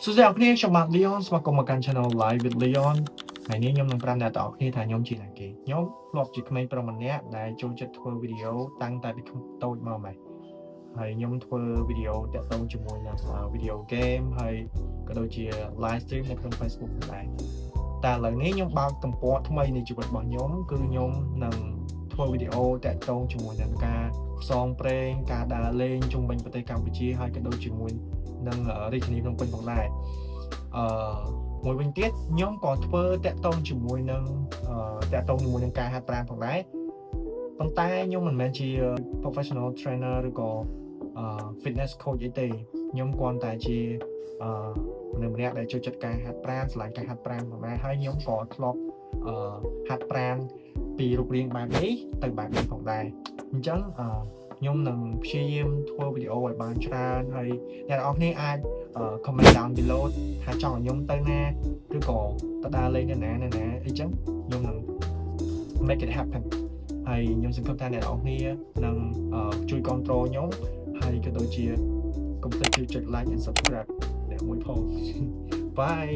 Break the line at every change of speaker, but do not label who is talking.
សួស្តីអ្នកគ្នាខ្ញុំបាទ Leon ស្វាគមន៍មកកាន់ Channel Live with Leon។ ថ្ងៃនេះខ្ញុំនឹងប្រាប់អ្នកទាំងអស់គ្នាថាខ្ញុំជាអ្នកគេខ្ញុំធ្លាប់ជាក្មេងប្រុសម្នាក់ដែលចូលចិត្តធ្វើវីដេអូតាំងតែពីតូចមកម៉េះហើយខ្ញុំធ្វើវីដេអូតាក់ទងជាមួយនឹងវីដេអូ game ហើយក៏ដូចជា live stream នៅក្នុង Facebook ផងដែរតែឥឡូវនេះខ្ញុំបើកទំព័រថ្មីនៃជីវិតរបស់ខ្ញុំគឺខ្ញុំនឹងធ្វើវីដេអូតាក់ទងជាមួយនឹងការផ្សងព្រេងការដើរលេងជុំវិញប្រទេសកម្ពុជាហើយក៏ដូចជាមួយនឹងរាជធានីភ្នំពេញផងដែរអឺមួយវិញទៀតខ្ញុំក៏ធ្វើតាក់ទងជាមួយនឹងតាក់ទងជាមួយនឹងការហាត់ប្រាណផងដែរប៉ុន្តែខ្ញុំមិនមែនជា professional trainer ឬក៏fitness coach អីទេខ្ញុំគ្រាន់តែជាមនុស្សម្នាក់ដែលចូលចិត្តការហាត់ប្រាណស្រឡាញ់ការហាត់ប្រាណផងដែរហើយខ្ញុំក៏ធ្លាប់ហាត់ប្រាណពីរូបរាងបែបនេះទៅបែបនេះផងដែរអញ្ចឹងខ្ញុំនឹងព្យាយាមធ្វើវីដេអូឲ្យបានច្រើនហើយអ្នកទាំងអស់គ្នាអាច comment down below ថាចង់ឲ្យខ្ញុំទៅណាឬក៏ទៅដើរលេងនៅណានៅណាអីចឹងខ្ញុំនឹង make it happen ហើយខ្ញុំសង្ឃឹមថាអ្នកទាំងអស់គ្នានឹងជួយគ្រប់គ្រងខ្ញុំហើយក៏ដូចជាកុំភ្លេចជួយចុច like and subscribe អ្នកមួយផង Bye.